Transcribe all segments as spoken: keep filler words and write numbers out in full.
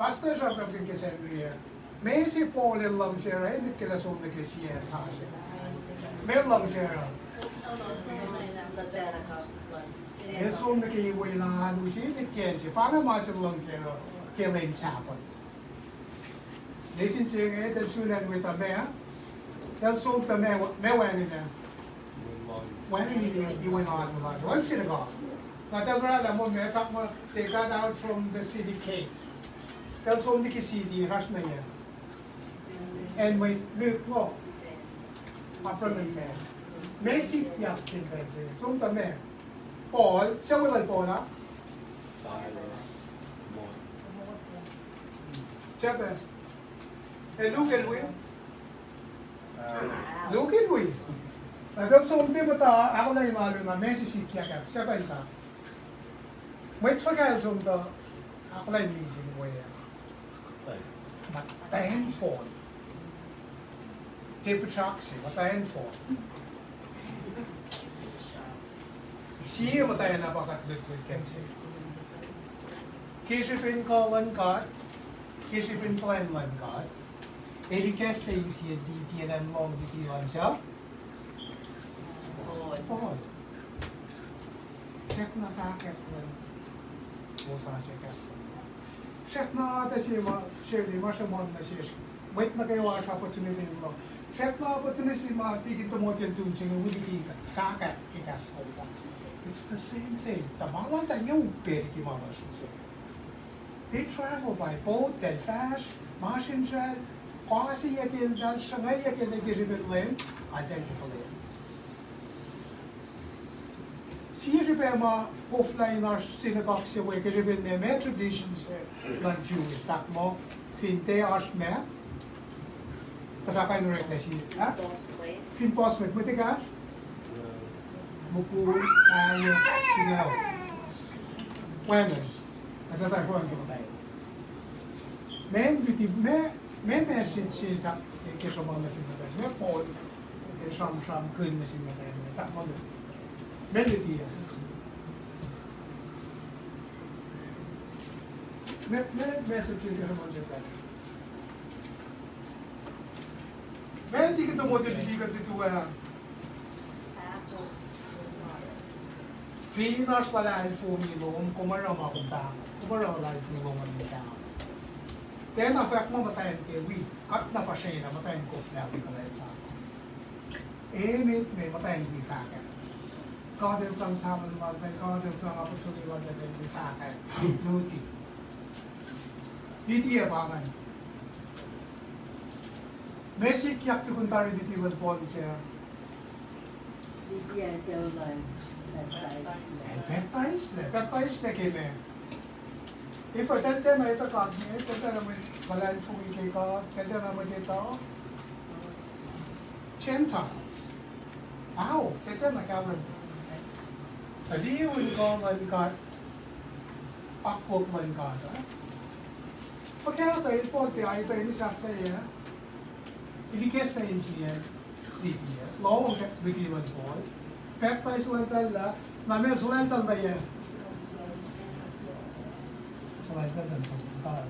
Pastor sramsramkihn ke Sacnri ah, meac se Paul el luhngse oruh, met ke el som nuh ke sie sasuc? Meac el luhngse oruh? El som nuh ke iwaclah alu se, met ke acn se. Pa inge ma se el luhngse oruh ke lwen Sahpuht. Lesin se inge, eltahl sun acn we tuh meac? Eltahl som tuh meac, meac wacngihn ah? Wacngihn iwaclah alu lasr, el synagogue. Na eltahl oraclah muh meac, fahk muh they got out from the city gate. Eltahl som liki city, fahsr nuh yac? Acn mwe lihk uh. Apruhran meac? Meac sikyak ke pacl se inge? Som tuh meac? Paul, suc weluhl Paul ah? Silas. Suc pac? Ac Luke el wi? Luke el wi. Na eltahl som tuh muhta ahkolah in alu na meac se sikyak ah, suc kuh in fahk? Mwet fuhkah el som tuh ahkolah in miting we ah? Muhtwacn Paul. Tiac puhsrak se, muhtwacn Paul. Sie muhtwacn ah pa kuht lutlut kac se. Ke srihpen kuh luhn God, ke srihpen plwacn luhn God, el ikacslah insiyacn liti, elan lohng liti luhn sel Paul. Srackna fahkwack luhn wosasuc kahs luhn God. Srackna atac se ma, Shirley, ma sruhmuhn nuh sesr, mwet nuh kwewa oasr opportunity in lohng. Srackna opportunity ma tikin Timothy el tun se inge wi liki fahkwack ke kahs luhn God. It's the same thing. Tuh ma luhn tuh nge upac liki ma lasr se. They travel by boat, eltahl fahsr, masrinsral, kwaseyuck eltahl, sruhngwacyuck eltahl ke srihpen lwen, a eltahl ke fuhlweack. Sie srihpac ma koflah in oasr synagogue se we ke srihpen meac, meac tradition se luhn Jews, fahk muh fin tiac oasr meac, tuh fahk in orek nuh sie, ah? Fin puhs mwet, mwet ekahsr? Mukul, alu, singucul. Wacngihn. Kuhtuh tari fohn ke muhta. Meac luti, meac, meac message se fahk ke sruhmuhn nuh sin muhtwacn, meac Paul el sramsramkihn nuh sin muhtwacn, fahk ma luti. Meac luti ah? Meac, meac message se ke sruhmuhn se fahk? Meac tikin Timothy el luti kuht lutu ah? Fin oasr luhlahlfongi lom, kom oruh ma kom fahk, kom oruh luhlahlfongi lom an in fahk. Tiacna fahk muh muhtwacn tiac wi, kuht na pa srwaclah muhtwacn koflah wi kuhlwacnsap an. Emet me muhtwacn wi fahkwack. God el sang tamuhlwel lal, God el sang opportunity lal, el wi fahkwack. Luti. Luti ah pa ingacn. Meac sikyak tukun tari luti luhn Paul se? Luti ah se lal pacptaislac. Pacptaislac, pacptaislac ke meac? Efuh, eltahl tiacna etuh God, eltahl tiacna mwet luhlahlfongi ke God, eltahl tiacna mwet etuh Gentiles. Ao, eltahl tiacna kahlwem. Tuh liye in kuh luhn God, akwuck luhn God uh. Fuhkah tuh el Paul tiac etuh in sahflahiyac? El ikacslah insiyacn liti ah, lohng liti luhn Paul, pacptais luhn eltahl lah, na meac sulaclah eltahl nuh yac? Sulaclah eltahl nuh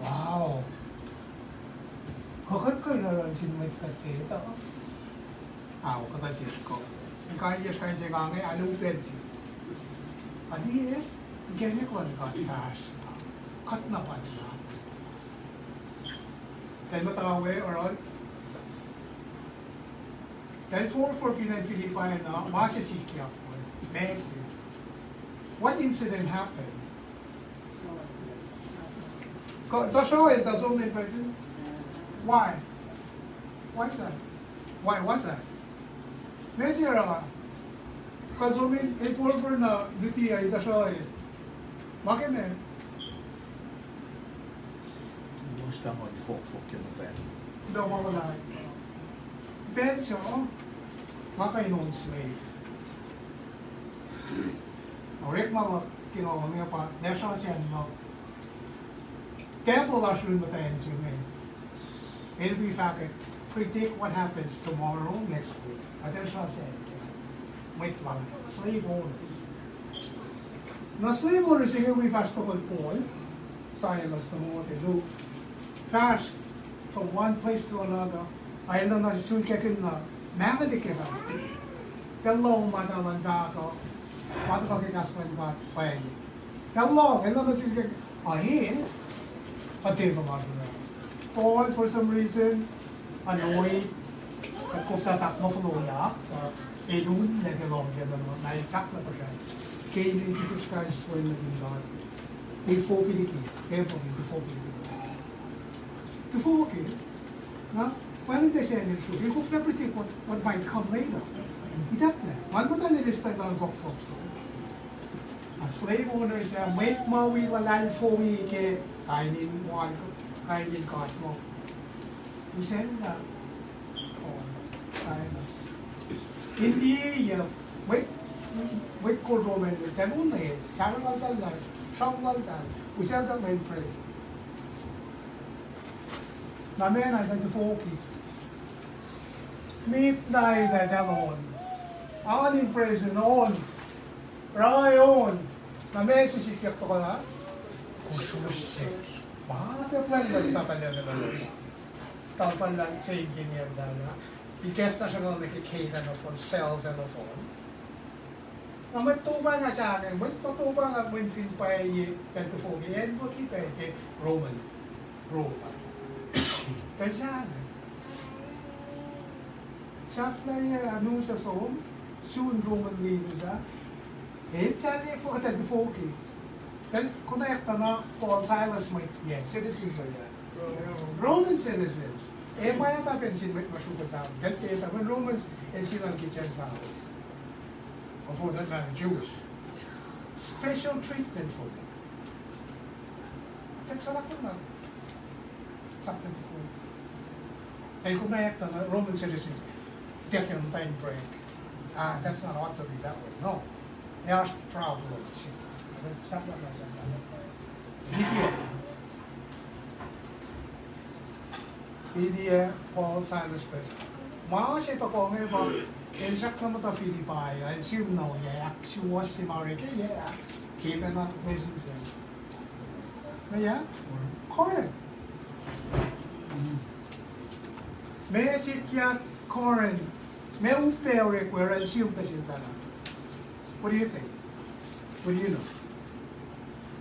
Wow. Kuh kuht kuh in oruh sin mwet kuht etuh? Ao, kuhtuh sesr kuh. Kaiyacsr kain se inge alu pacl se. Adi, inkacnek luhn God fahsr. Kuht na pa na. Eltahl muhta we oruh, eltahl forfor fin acn Philippi na ma se sikyak we. Meac se? What incident happened? Ko-, tuhsruhk eltahl som nuh in presin? Why? Why is that? Why was that? Meac se oruh? Kuht som in forfor na luti ah in tuhsruhk. Ma ke meac? Musta ngan fohkfohk ke muhtwacn. Kuhtuh ma luhlahp. Pacl se, nga kuh in on slave. Orekma luhk ke nga on inge pa, nahsruh sacn luhk. Devil lasr in muhtwacn se inge. El wi fahkwack, predict what happens tomorrow, next week. Kuht el sruh sacn ke mwet lal, slave owners. Na slave owner se inge wi fahsr tohkohl Paul, Silas, na mote Luke. Fahsr from one place to another. Ac enenuh na sulkakihn na mangele ke fahk. Tahl lohng ma talan fahk uh, ma tuhkuh ke kahs luhn God pwacye. Tahl lohng, enenuh na sulkakihn, a el, a devil out of hell. Paul, for some reason, annoyed, kuht koflah fahk muh fohlohyak, uh, el un leke lohng ke na, na el fahk na puhsra. Ke inen Jesus Christ, Wen nuhtin God. Tifoki liki, tifoki, tifoki liki. Tifoki, na, well, in the same issue, he could never predict what, what might come later. Itucklac, ma muhta lelestahl an kok fohk se. A slave owners, uh, mwet ma wi luhlahlfongi ke kain in wal, kain in God mo. Usacna, oh, kain in. India, mwet, mwet kol Roman, mwet an unes, sarang laltal, sram laltal, usacna in prison. Na ma na tifoki. Midnight at alone. An in prison on. Pruhe on. Na ma se sikyak tohkoh ah? Kususyuck. Ma pacl luhn pahpah Leum ah. Talpal luhn se inge niyacl ah. Ikacslah sruhnguhl nuh ke cage an nohfohn, cells an nohfohn. Na mwet topang ah sahngweng, mwet ma topang ah mweyen fin pwacye tahl tifoki, acnwucki pac ke Roman, Rome. Tahl sahngweng. Sahflahiyac, anusa som, sun Roman leaders ah. El tahl efuh kuh tahl tifoki. Tahl konwacack tuh na Paul, Silas mwet, yeah, citizens ah, yeah. Roman citizens. Ac ma etuh pac sin mwet ma sruhk uh, tahl tiac etuh, when Romans, el silan ke Gentiles. Or for that matter, Jews. Special treatment for them. Tahl sahflah na. Sapta tifoki. Ac konwacack tuh na Roman citizens. Tiac ke time break. Ah, that's not ought to be that way. No. Ac oasr problem. Sahflah na, sahflah na. Media. Media, Paul, Silas, Paul. Ma se tohkoh inge pa, el srackna muhta Philippi, el sim na oyac, ahksuwohsye ma orek, yac, ke pacna lesin se. Ma yac? Corinth. Ma sikyak Corinth. Ma upac orek we, el sim tuh sel tala. What do you think? What do you know?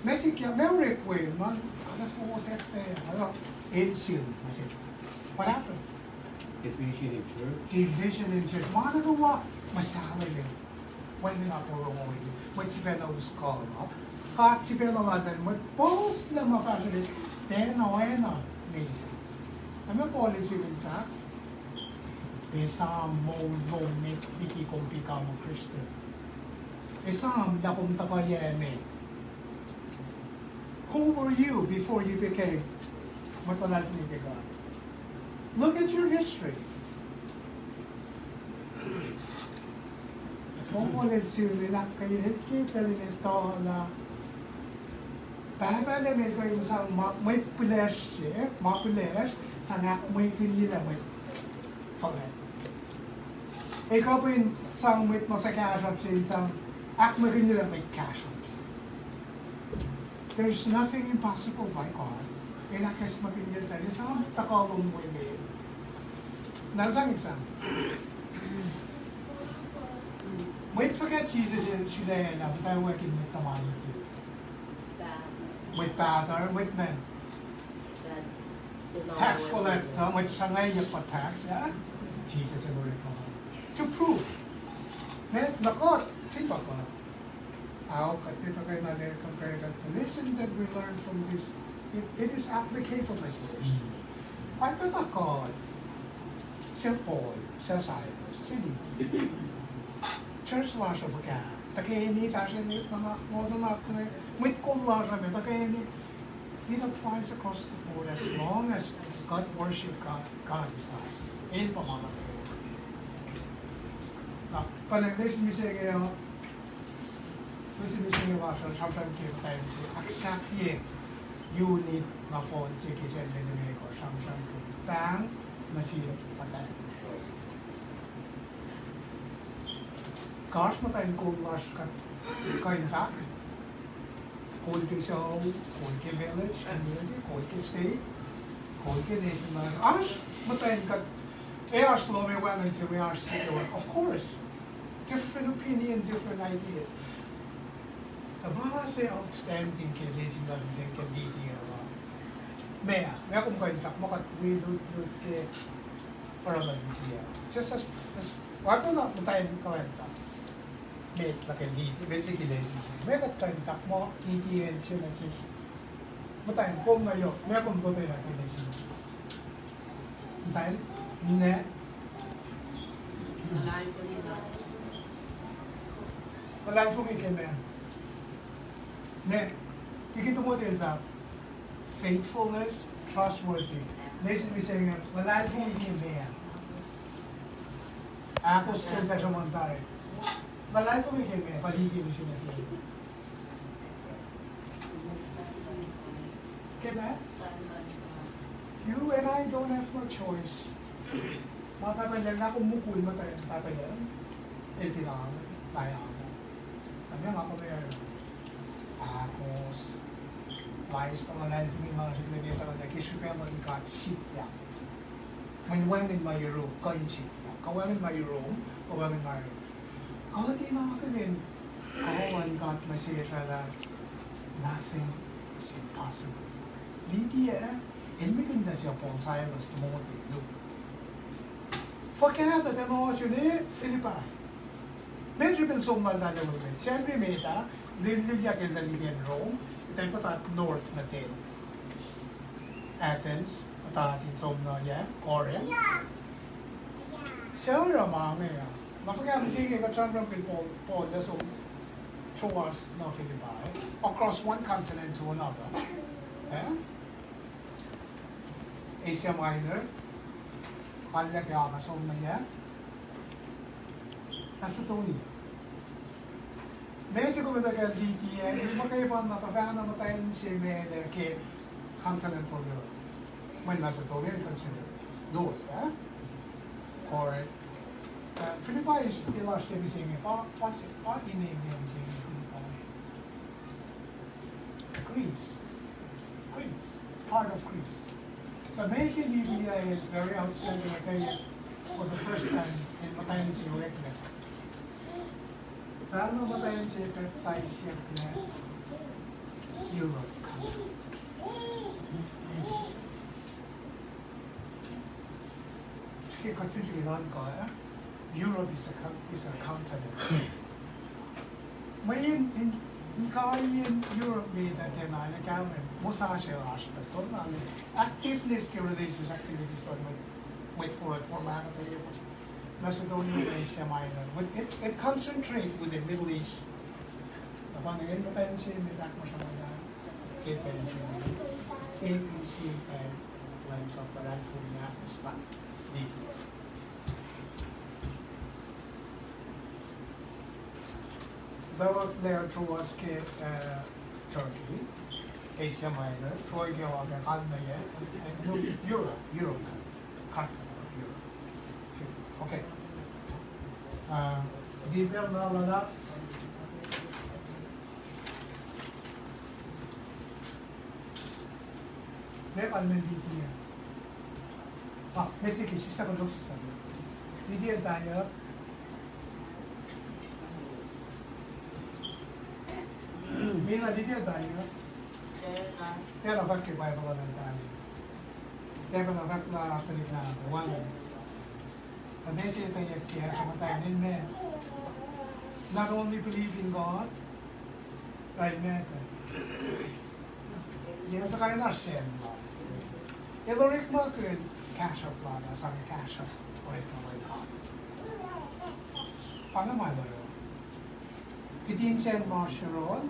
Ma sikyak, ma orek we, ma, ala fo se pe, ala, el sim, ma se. What happened? Division in church. Division in church. Ma nuh kwewa, ma sahyac. Wacngihn na porongo, mwet sifacna us kuh. God sifacna latin, mwet puhslac ma fahsrwelihk, tiacna oacna me. Na ma Paul el sifilpac, esam moul lom met liki kom become a Christian. Esam lah kom tuhkuh yac me. Who were you before you became mwet luhlahlfongi ke God? Look at your history. Kom olel sil el ahkkweye, el ke pacl in etuh lah Pahpah Leum El kuh in sang ma, mwet pilacsr se, ma pilacsr, sang ahkmwekihnyelah mwet fuhlwact. El kuh in sang mwet ma suhkahsruhp se in sang ahkmwekihnyelah mwet kahsruhp se. There is nothing impossible by God. El ahkacsmakihnyelah, esam tuhkuh lom we me. Na sang example. Mwet fuhkah Jisus El sulaclah, muhtwacwacack in mwet tuhma nuhtin? Mwet pahtuhr, mwet meac? Tax collector, mwet sruhngwacyuck pa tax, yeah? Jisus El orek uh. To prove. Meac, na kuht, fin pa kuht. Ao, kuht tiac tuhkuh na compare kuht. The lesson that we learn from this, it, it is applicable as well. Pwacye na kuht, sel Paul, sel Silas, sel Luke. Church lasr uh fuhkah? Tuhkweni, fahsrweni, nuhnak, nuhnak, mwet kol lasr uh me tuhkweni. It applies across the board as long as God worship, God, God is us. El pa ma na. Na, pa na lesin mihsenge uh, lesin mihsenge lasr uh, sramsram ke time se, ahksahfye unit nohfohn se ke sacnri limekohsr, sramsram ke pahng nuh sin muhtwacn. Kasr muhtwacn kol lasr kuh, kuh in fahk. Kol ke sou, kol ke village, community, kol ke state, kol ke nation. Oasr muhtwacn kuht, e oasr lohm ac wacngihn se, e oasr se, of course. Different opinion, different ideas. Tuh ma se outstanding ke lesin lasr ke Lydia uh. Meac, meac kom kuh in fahk muh kuht wi lutlut ke oruh lal Lydia? Just as, as, wacngihn muhtwacn kuhlwacnsap. Met liki Lydia, met liki lesin se. Meac kuht kuh in fahk muh Lydia el sie nuh sesr? Muhtwacn, kom na yohk, meac kom lotwelah ke lesin? Muhtwacn, ninac. Luhlahlfongi ke meac? Ne, Tikin Timothy el fahk, faithfulness, trustworthy. Lesin mihsenge, luhlahlfongi ke meac? Ahkos kuhtuh sruhmuhn tari. Luhlahlfongi ke meac? Pa Lydia el sie nuh sesr. Ke meac? You and I don't have no choice. Ma Pahpah Lucng, na kom mukul muhtwacn Pahpah Lucng, el fin ange, na ange. Na meac nga kom ac ahkos? Lais tuh luhlahlfongi ma srihklac ke tuh ke srihpac luhn God sikyak. Mweyen wacngihn ma yurum, kuh in sikyak. Kuh wacngihn ma yurum, kuh wacngihn ma yurum. Kuht in akihlen kuh luhn God nuh sesr lah nothing is impossible. Lydia, el mikin nuh sel Paul, Silas, Timothy, Luke. Fuhkah tuh tiacna ohsun Philippi? Met srihpen som laltahl emet, Sacnri met ah, lihllihlyuck el tuh liki acn Rome, tuh pa tuh north nuh ten. Athens, muhta in som nuh yac, Corinth. Suc oruh ma inge uh? Na fuhkah mihsenge kuht sramsramkihn Paul, Paul el som Troas nuh Philippi, across one continent to another. Eh? Asia Minor, kallah ke nga som nuh yac, Macedonia. Meac se kom etuh ke Lydia, el muhkwena tuhfahna muhtwacn se ma lac ke continental Europe. Mweyen Macedonia el consider north, eh? Corinth. Uh, Philippi el oasr se mihsenge, pa, pa se, pa ine mihsenge Philippi. Greece. Greece. Part of Greece. But meac se Lydia el very outstanding, I tell you, for the first time in muhtwacn se oreklac. Pacl ma muhtwacn se pacptaisyucklac Europe. Srihke kuht fin srihke nuhnkuh, eh? Europe is a co-, is a continent. Mweyen in, in, in kain Europe met ah tiacna, in kahlwem, Moses el oasr, tuh stone na, activeness ke religious activities luhn mwet, mwet forward for lack of the Macedonia, Asia Minor. With it, it concentrate within Middle East. Na pa inge muhtwacn se met ahkmahsrah ma ke pacl se inge. Eis sie pacl, kuhlwacnsap, luhlahlfongi, ahkos pa Lydia. Tuhkuh lac Troas ke, uh, Turkey, Asia Minor, Troy ke oa ke kalmac, Europe, Europe. Kat, Europe. Okay. Uh, detail na lala. Meac kalmac Lydia? Ah, met liki sislah, kuh lok sislah. Lydia el pahyuck. Meac na Lydia el pahyuck? Tiacna fahk ke Bible an el pahyuck. Tiacna fahk lah tuhlihk na wacngihn. Tuh meac se etweyuck ke, suc muhtwacn in meac? Not only believe in God, but in meac? Yac suhkain oasr sacn lal. El orekmakihn kahsruhp lal, sang kahsruhp orekma luhn God. Pa inge ma el oruh. Kihtin sacn ma oasr yohrohl,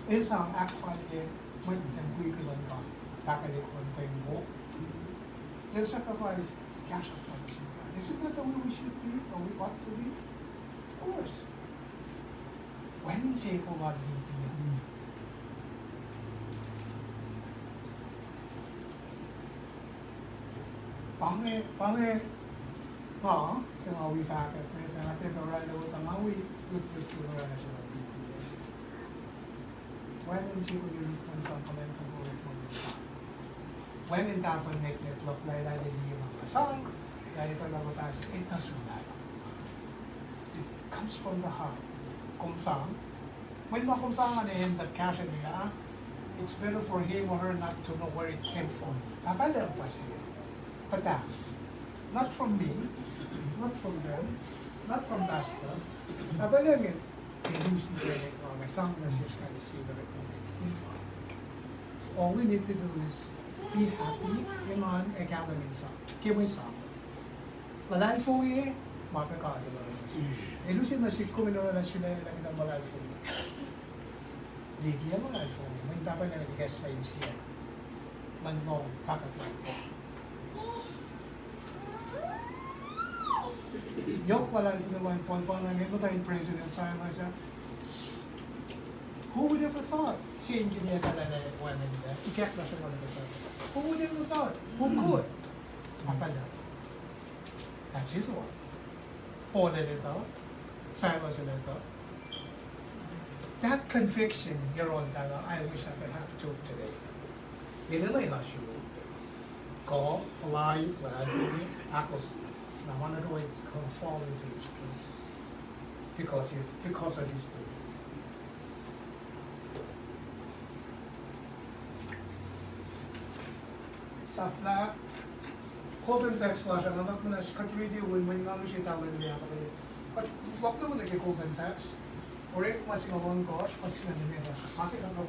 el sang ahkfalye mwet muhkwikwi luhn God, fahkwelihk luhn pweng wo. El sacrifice kahsruhp luhn God. Isn't that the way we should be, or we ought to be? Of course. Wacngihn seko lal Lydia. Pa inge, pa inge, nga, ke nga wi fahkwack, ke nga tiac orwaclah, tuh nga wi, wi, wi, wi orwaclah se lal Lydia. Wacngihn se kuh yurin kuh in sang kuhlwacnsap orekma luhn God. Wacngihn tahfuh nwacknwack luhk lah el ac liye ma nga sang, lah etuh lah ma pahs, it doesn't matter. It comes from the heart. Kom sang. Mweyen ma kom sang an ac end up kahsrwelihk ah, it's better for him or her not to know where it came from. Pahpah Lucng pa sie. Kuhtuh. Not from me, not from them, not from pastor. Pahpah Lucng el, el use nuh ke orekma, sang nuh sesr kais sie orekma, in fine. All we need to do is be happy, engan, ac kahlwem in sang. Ke mwe sang. Luhlahlfongi, ma pac God El oruh. El use nuh sihk kom in orwaclah sulaclah kuhtuh luhlahlfongi. Liki luhlahlfongi, mweyen Pahpah Lucng El ikacslah insiyac. Mweyen lohng fahkwack luhn God. Yohk luhlahlfongi luhn Paul pa inge, muhta in prestuhn Silas ah. Who would ever thought? Sie inge etuh lah wacngihn lah ikacklah sruhmuhn nuh ke Who would ever thought? Who could? Pahpah Lucng. That's his word. Paul el etuh, Silas el etuh. That conviction, yohrohl pacna, I wish I could have too today. Enenuh in oasr yurum. Kuh, puhlaik, luhlahlfongi, ahkos, na ma nuh kwewa it's gonna fall into its place. Because if, because of his doing. Sahflah, golden text lasr uh, nuhnak muhnahs kuht riti wi mweyen nga use tahlen me ahkuhtwe. Kuht fohlohk nuh ke golden text. Orekma singucul ohnkohsr, fuhs singucul limekohsr. Ma ke kuht